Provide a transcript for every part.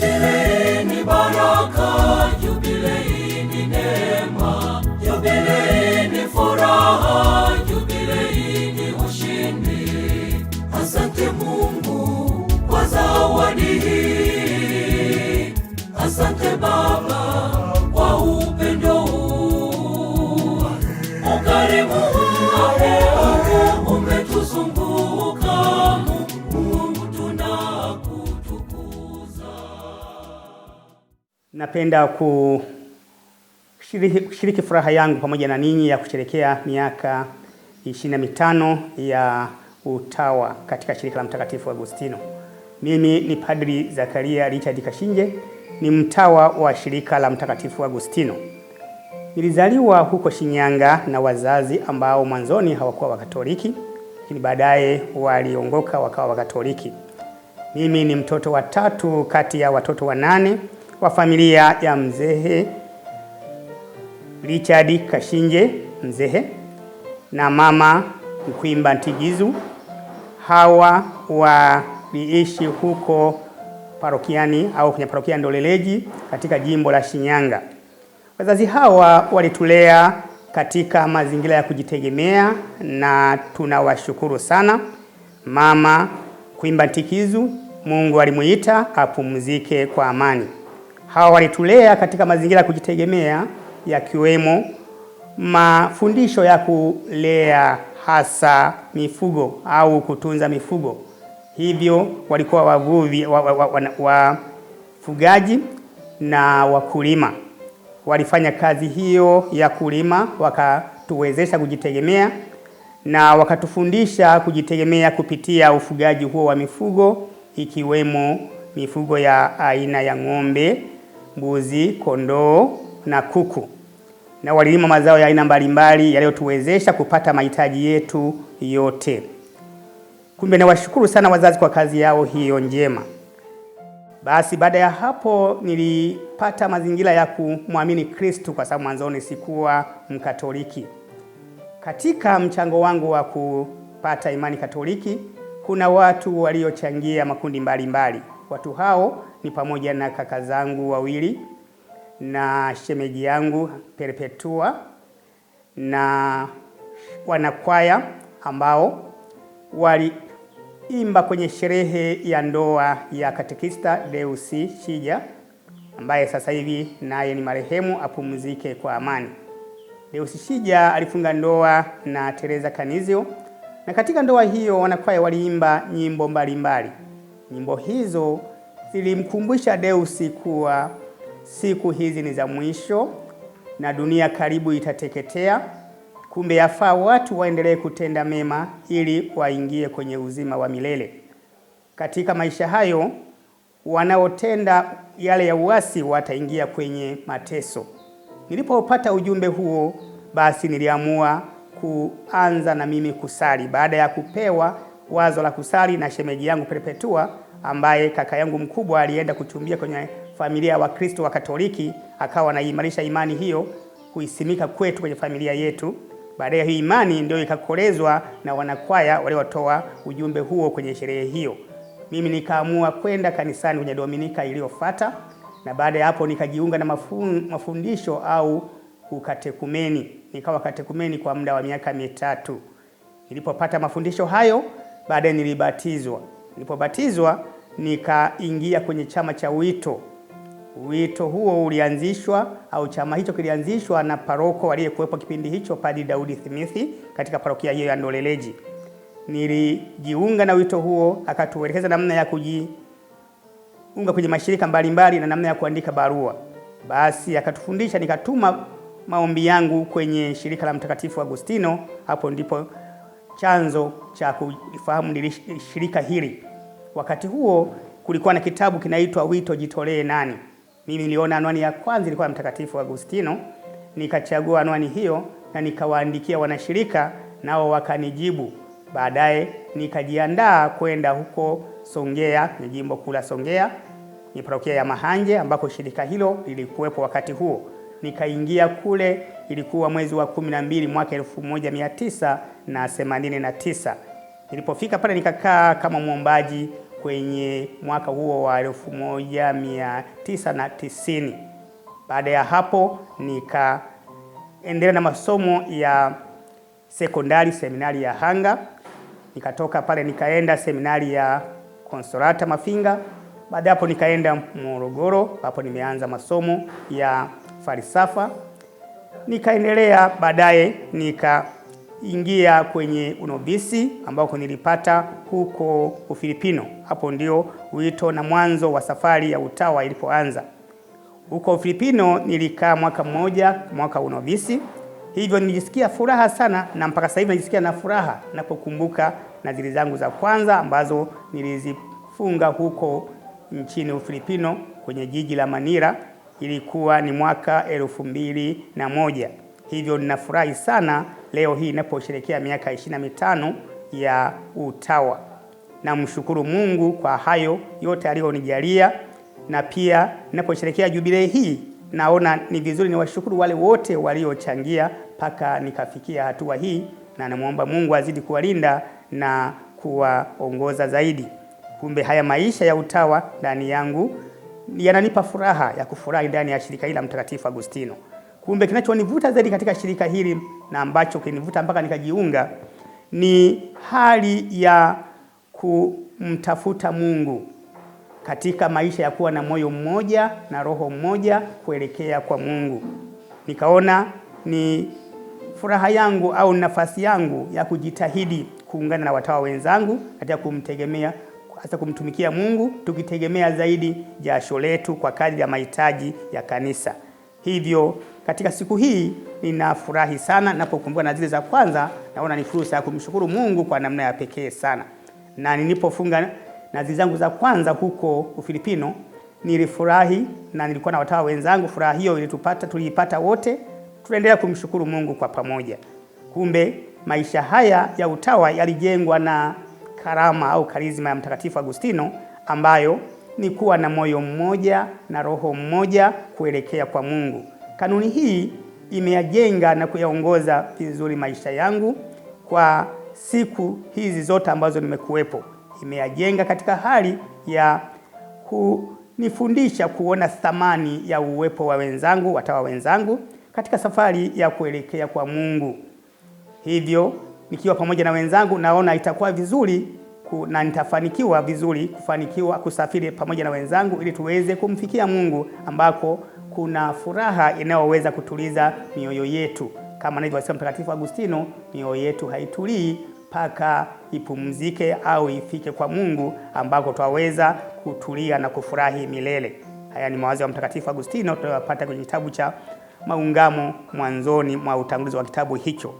Jubilei ni baraka, jubilei ni neema, jubilei ni furaha, jubilei ni ushindi. Asante Mungu kwa zawadi hii, asante Baba kwa upendo huu. Ukarimu wako umetuzunguka, Mungu tunakutukuza. Napenda kushiriki furaha yangu pamoja na ninyi ya kusherehekea miaka 25 ya utawa katika shirika la Mtakatifu Agustino. Mimi ni Padri Zakaria Richard Kashinje, ni mtawa wa shirika la Mtakatifu Agustino. Nilizaliwa huko Shinyanga na wazazi ambao mwanzoni hawakuwa Wakatoliki, lakini baadaye waliongoka wakawa Wakatoliki. Mimi ni mtoto wa tatu kati ya watoto 8 wa familia ya Mzee Richard Kashinje Mzehe na mama Nkwimba Ntigizu. Hawa waliishi huko parokiani au kwenye parokia Ndoleleji katika jimbo la Shinyanga. Wazazi hawa walitulea katika mazingira ya kujitegemea na tunawashukuru sana. Mama Nkwimba Ntigizu, Mungu alimuita apumzike kwa amani. Hawa walitulea katika mazingira ya kujitegemea yakiwemo mafundisho ya kulea hasa mifugo au kutunza mifugo. Hivyo walikuwa wavuvi, wafugaji na wakulima. Walifanya kazi hiyo ya kulima, wakatuwezesha kujitegemea na wakatufundisha kujitegemea kupitia ufugaji huo wa mifugo, ikiwemo mifugo ya aina ya ng'ombe, mbuzi, kondoo na kuku. Na walilima mazao ya aina mbalimbali yaliyotuwezesha kupata mahitaji yetu yote. Kumbe nawashukuru sana wazazi kwa kazi yao hiyo njema. Basi baada ya hapo nilipata mazingira ya kumwamini Kristo kwa sababu mwanzoni sikuwa Mkatoliki. Katika mchango wangu wa kupata imani Katoliki, kuna watu waliochangia makundi mbalimbali. Watu hao ni pamoja na kaka zangu wawili na shemeji yangu Perpetua na wanakwaya ambao waliimba kwenye sherehe ya ndoa ya katekista Deusi Shija ambaye sasa hivi naye ni marehemu, apumzike kwa amani. Deusi Shija alifunga ndoa na Teresa Kanizio, na katika ndoa hiyo wanakwaya waliimba nyimbo mbalimbali. Nyimbo hizo zilimkumbusha Deusi kuwa siku hizi ni za mwisho na dunia karibu itateketea. Kumbe yafaa watu waendelee kutenda mema ili waingie kwenye uzima wa milele. Katika maisha hayo, wanaotenda yale ya uasi wataingia kwenye mateso. Nilipopata ujumbe huo, basi niliamua kuanza na mimi kusali baada ya kupewa wazo la kusali na shemeji yangu Perpetua, ambaye kaka yangu mkubwa alienda kuchumbia kwenye familia ya Wakristo wa Katoliki, akawa anaimarisha imani hiyo kuisimika kwetu kwenye familia yetu. Baadaye hii imani ndio ikakolezwa na wanakwaya waliotoa ujumbe huo kwenye sherehe hiyo. Mimi nikaamua kwenda kanisani kwenye Dominika iliyofuata, na baada ya hapo nikajiunga na mafundisho au ukatekumeni. Nikawa katekumeni kwa muda wa miaka 3. Nilipopata mafundisho hayo, baadaye nilibatizwa. Nilipobatizwa nikaingia kwenye chama cha wito. Wito huo ulianzishwa au chama hicho kilianzishwa na paroko aliyekuwepo kipindi hicho, Padri Daudi Thimithi, katika parokia hiyo ya Ndoleleji. Nilijiunga na wito huo, akatuelekeza namna ya kujiunga kwenye mashirika mbalimbali na namna ya kuandika barua. Basi akatufundisha, nikatuma maombi yangu kwenye shirika la Mtakatifu Agustino. Hapo ndipo chanzo cha kufahamu shirika hili. Wakati huo kulikuwa na kitabu kinaitwa Wito Jitolee Nani. Mimi niliona anwani ya kwanza ilikuwa ya Mtakatifu Agustino, nikachagua anwani hiyo na nikawaandikia wanashirika, nao wakanijibu. Baadaye nikajiandaa kwenda huko Songea, ni jimbo kuu la Songea, ni parokia ya Mahanje ambako shirika hilo lilikuwepo wakati huo. Nikaingia kule, ilikuwa mwezi wa 12 mwaka 1989. Nilipofika pale nikakaa kama mwombaji kwenye mwaka huo wa 1990. Baada ya hapo nikaendelea na masomo ya sekondari seminari ya Hanga. Nikatoka pale nikaenda seminari ya Consolata Mafinga. Baada hapo nikaenda Morogoro, hapo nimeanza masomo ya falsafa. Nikaendelea baadaye nikaingia kwenye unovisi ambako nilipata huko Ufilipino. Hapo ndio wito na mwanzo wa safari ya utawa ilipoanza. Huko Ufilipino nilikaa mwaka mmoja, mwaka unovisi. Hivyo nilijisikia furaha sana na mpaka sasa hivi najisikia na furaha napokumbuka nadhiri zangu za kwanza ambazo nilizifunga huko nchini Ufilipino kwenye jiji la Manila. Ilikuwa ni mwaka 2001. Hivyo ninafurahi sana leo hii ninaposherehekea miaka 25 ya utawa. Namshukuru Mungu kwa hayo yote aliyonijalia, na pia ninaposherehekea jubilei hii naona ni vizuri niwashukuru wale wote waliochangia mpaka nikafikia hatua hii, na namuomba Mungu azidi kuwalinda na kuwaongoza zaidi. Kumbe haya maisha ya utawa ndani yangu yananipa furaha ya kufurahi ndani ya shirika hili la Mtakatifu Agustino. Kumbe kinachonivuta zaidi katika shirika hili na ambacho kinivuta mpaka nikajiunga ni hali ya kumtafuta Mungu katika maisha ya kuwa na moyo mmoja na roho mmoja kuelekea kwa Mungu. Nikaona ni furaha yangu au nafasi yangu ya kujitahidi kuungana na watawa wenzangu katika kumtegemea, hasa kumtumikia Mungu, tukitegemea zaidi jasho letu kwa kadri ya mahitaji ya kanisa. Hivyo katika siku hii ninafurahi sana ninapokumbuka nadhiri za kwanza, naona ni fursa ya kumshukuru Mungu kwa namna ya pekee sana. Na nilipofunga nadhiri zangu za kwanza huko Ufilipino nilifurahi na nilikuwa na watawa wenzangu. Furaha hiyo ilitupata, tuliipata wote, tunaendelea kumshukuru Mungu kwa pamoja. Kumbe maisha haya ya utawa yalijengwa na karama au karizma ya Mtakatifu Agustino, ambayo ni kuwa na moyo mmoja na roho mmoja kuelekea kwa Mungu. Kanuni hii imeyajenga na kuyaongoza vizuri maisha yangu kwa siku hizi zote ambazo nimekuwepo. Imeyajenga katika hali ya kunifundisha kuona thamani ya uwepo wa wenzangu, watawa wenzangu katika safari ya kuelekea kwa Mungu. Hivyo nikiwa pamoja na wenzangu naona itakuwa vizuri na nitafanikiwa vizuri kufanikiwa kusafiri pamoja na wenzangu ili tuweze kumfikia Mungu ambako kuna furaha inayoweza kutuliza mioyo yetu. Kama anavyosema Mtakatifu Agustino, mioyo yetu haitulii mpaka ipumzike au ifike kwa Mungu ambako twaweza kutulia na kufurahi milele. Haya ni mawazo ya Mtakatifu Agustino tunayopata kwenye kitabu cha Maungamo mwanzoni mwa utangulizi wa kitabu hicho.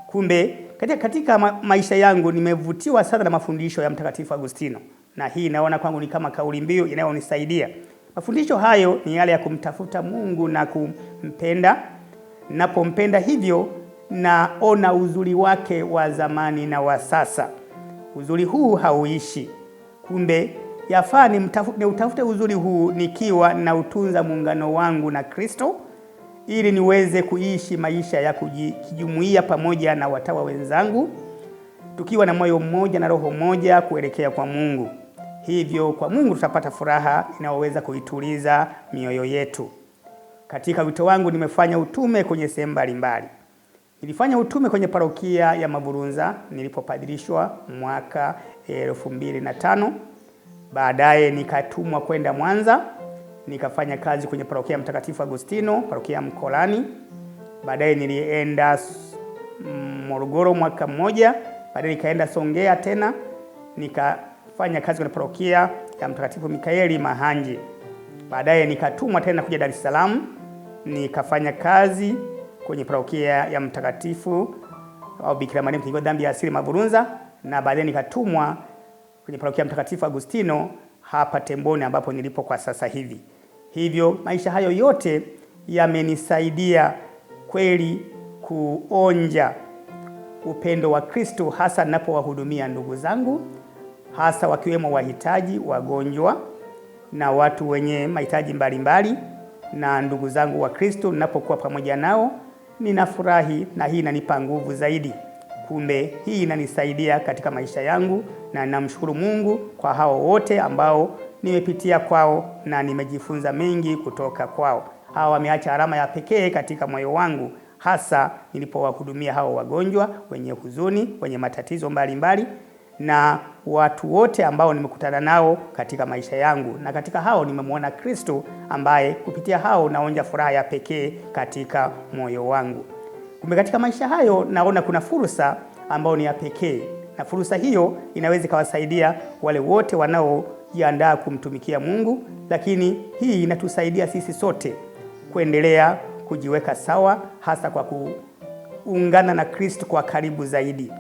Kumbe katika maisha yangu nimevutiwa sana na mafundisho ya Mtakatifu Agustino, na hii naona kwangu ni kama kauli mbiu inayonisaidia. Mafundisho hayo ni yale ya kumtafuta Mungu na kumpenda. Napompenda hivyo naona uzuri wake wa zamani na wa sasa. Uzuri huu hauishi. Kumbe yafaa niutafute uzuri huu nikiwa na utunza muungano wangu na Kristo, ili niweze kuishi maisha ya kujumuia pamoja na watawa wenzangu, tukiwa na moyo mmoja na roho moja kuelekea kwa Mungu. Hivyo kwa Mungu tutapata furaha inayoweza kuituliza mioyo yetu. Katika wito wangu nimefanya utume kwenye sehemu mbalimbali. Nilifanya utume kwenye parokia ya Mavurunza nilipopadilishwa mwaka 2005. Baadaye nikatumwa kwenda Mwanza, nikafanya kazi kwenye parokia ya Mtakatifu Agustino, parokia ya Mkolani. Baadaye nilienda Morogoro mwaka mmoja, baadaye nikaenda Songea tena, nikafanya kazi kwenye parokia ya Mtakatifu Mikaeli Mahanji. Baadaye nikatumwa tena kuja Dar es Salaam, nikafanya kazi kwenye parokia ya Mtakatifu au Bikira Maria Mkingi wa Dhambi ya Asili Mavurunza, na baadaye nikatumwa kwenye parokia ya Mtakatifu Agustino hapa Temboni ambapo nilipo kwa sasa hivi. Hivyo maisha hayo yote yamenisaidia kweli kuonja upendo wa Kristo, hasa ninapowahudumia ndugu zangu, hasa wakiwemo wahitaji, wagonjwa na watu wenye mahitaji mbalimbali, na ndugu zangu wa Kristo ninapokuwa pamoja nao ninafurahi, na hii inanipa nguvu zaidi. Kumbe hii inanisaidia katika maisha yangu, na namshukuru Mungu kwa hao wote ambao nimepitia kwao na nimejifunza mengi kutoka kwao. Hawa wameacha alama ya pekee katika moyo wangu, hasa nilipowahudumia hao wagonjwa wenye huzuni, wenye matatizo mbalimbali mbali, na watu wote ambao nimekutana nao katika maisha yangu, na katika hao nimemwona Kristo ambaye kupitia hao naonja furaha ya pekee katika moyo wangu. Kumbe katika maisha hayo naona kuna fursa ambayo ni ya pekee, na fursa hiyo inaweza ikawasaidia wale wote wanaojiandaa kumtumikia Mungu, lakini hii inatusaidia sisi sote kuendelea kujiweka sawa, hasa kwa kuungana na Kristo kwa karibu zaidi.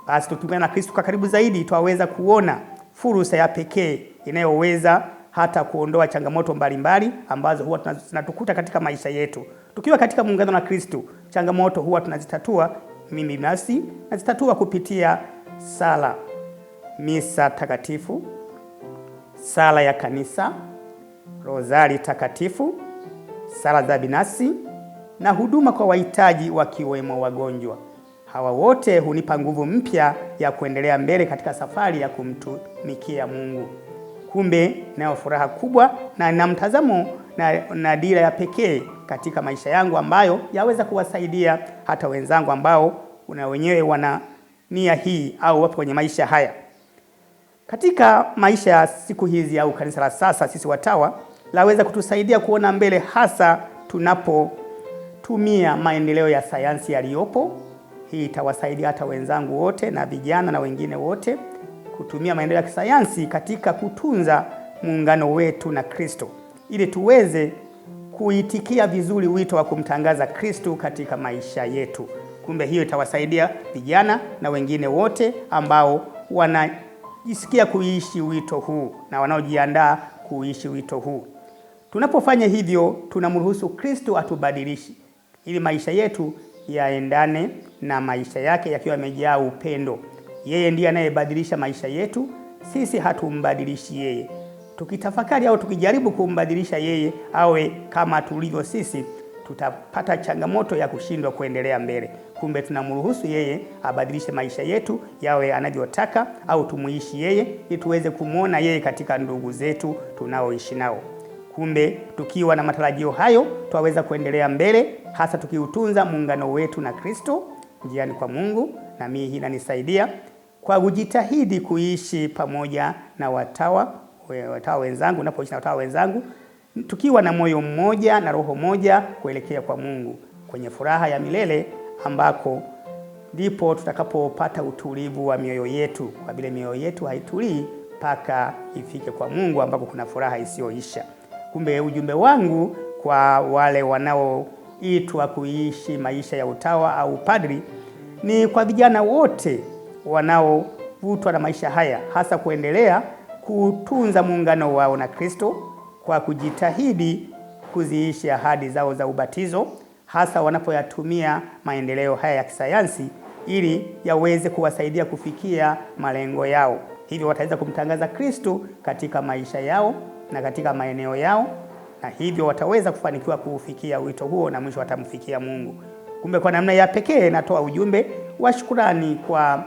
Basi tukiungana na Kristo kwa karibu zaidi, twaweza kuona fursa ya pekee inayoweza hata kuondoa changamoto mbalimbali ambazo huwa zinatukuta katika maisha yetu. Tukiwa katika muungano na Kristo, changamoto huwa tunazitatua, mimi binafsi nazitatua kupitia sala, misa takatifu, sala ya kanisa, rozari takatifu, sala za binafsi na huduma kwa wahitaji wakiwemo wagonjwa. Hawa wote hunipa nguvu mpya ya kuendelea mbele katika safari ya kumtumikia Mungu. Kumbe nayo furaha kubwa na na mtazamo na dira ya pekee katika maisha yangu ambayo yaweza kuwasaidia hata wenzangu ambao na wenyewe wana nia hii au wapo kwenye maisha haya. Katika maisha ya siku hizi au kanisa la sasa, sisi watawa laweza kutusaidia kuona mbele, hasa tunapotumia maendeleo ya sayansi yaliyopo. Hii itawasaidia hata wenzangu wote na vijana na wengine wote kutumia maendeleo ya kisayansi katika kutunza muungano wetu na Kristo ili tuweze kuitikia vizuri wito wa kumtangaza Kristo katika maisha yetu. Kumbe hiyo itawasaidia vijana na wengine wote ambao wanajisikia kuishi wito huu na wanaojiandaa kuishi wito huu. Tunapofanya hivyo, tunamruhusu Kristo atubadilishe ili maisha yetu yaendane na maisha yake yakiwa yamejaa upendo. Yeye ndiye anayebadilisha maisha yetu, sisi hatumbadilishi yeye. Tukitafakari au tukijaribu kumbadilisha yeye awe kama tulivyo sisi, tutapata changamoto ya kushindwa kuendelea mbele. Kumbe tunamruhusu yeye abadilishe maisha yetu yawe anavyotaka, au tumuishi yeye ili tuweze kumwona yeye katika ndugu zetu tunaoishi nao. Kumbe tukiwa na matarajio hayo twaweza kuendelea mbele, hasa tukiutunza muungano wetu na Kristo njiani kwa Mungu. Na mimi hii inanisaidia kwa kujitahidi kuishi pamoja na watawa wenzangu, napoishi na watawa wenzangu tukiwa na moyo mmoja na roho moja kuelekea kwa Mungu kwenye furaha ya milele, ambako ndipo tutakapopata utulivu wa mioyo yetu, kwa vile mioyo yetu haitulii mpaka ifike kwa Mungu ambako kuna furaha isiyoisha. Kumbe ujumbe wangu kwa wale wanaoitwa kuishi maisha ya utawa au padri ni kwa vijana wote wanaovutwa na maisha haya, hasa kuendelea kutunza muungano wao na Kristo kwa kujitahidi kuziishi ahadi zao za ubatizo, hasa wanapoyatumia maendeleo haya ya kisayansi ili yaweze kuwasaidia kufikia malengo yao. Hivyo wataweza kumtangaza Kristo katika maisha yao na katika maeneo yao, na hivyo wataweza kufanikiwa kuufikia wito huo na mwisho watamfikia Mungu. Kumbe kwa namna ya pekee natoa ujumbe wa shukrani kwa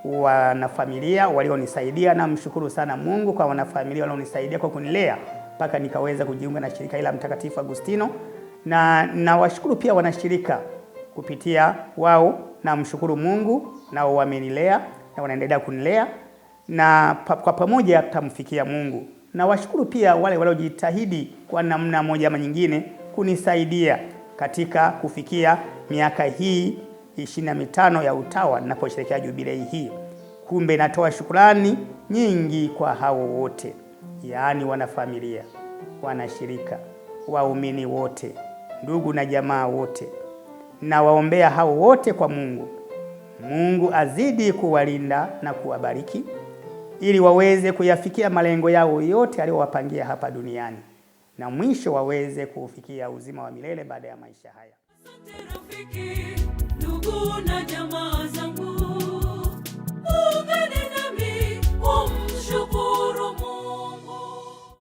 wanafamilia walionisaidia, na mshukuru sana Mungu kwa wanafamilia walionisaidia kwa kunilea mpaka nikaweza kujiunga na shirika la Mtakatifu Agustino, na nawashukuru pia wanashirika kupitia wao, na mshukuru Mungu nao wamenilea na wanaendelea kunilea, na kwa pamoja tutamfikia Mungu. Na washukuru pia wale waliojitahidi kwa namna moja ama nyingine kunisaidia katika kufikia miaka hii 25 ya utawa ninaposherehekea jubilei hii. Kumbe natoa shukrani nyingi kwa hao wote, yaani wanafamilia, wanashirika, waumini wote, ndugu na jamaa wote. Nawaombea hao wote kwa Mungu. Mungu azidi kuwalinda na kuwabariki ili waweze kuyafikia malengo yao yote aliyowapangia hapa duniani na mwisho waweze kuufikia uzima wa milele baada ya maisha haya. Asante rafiki, ndugu na jamaa zangu.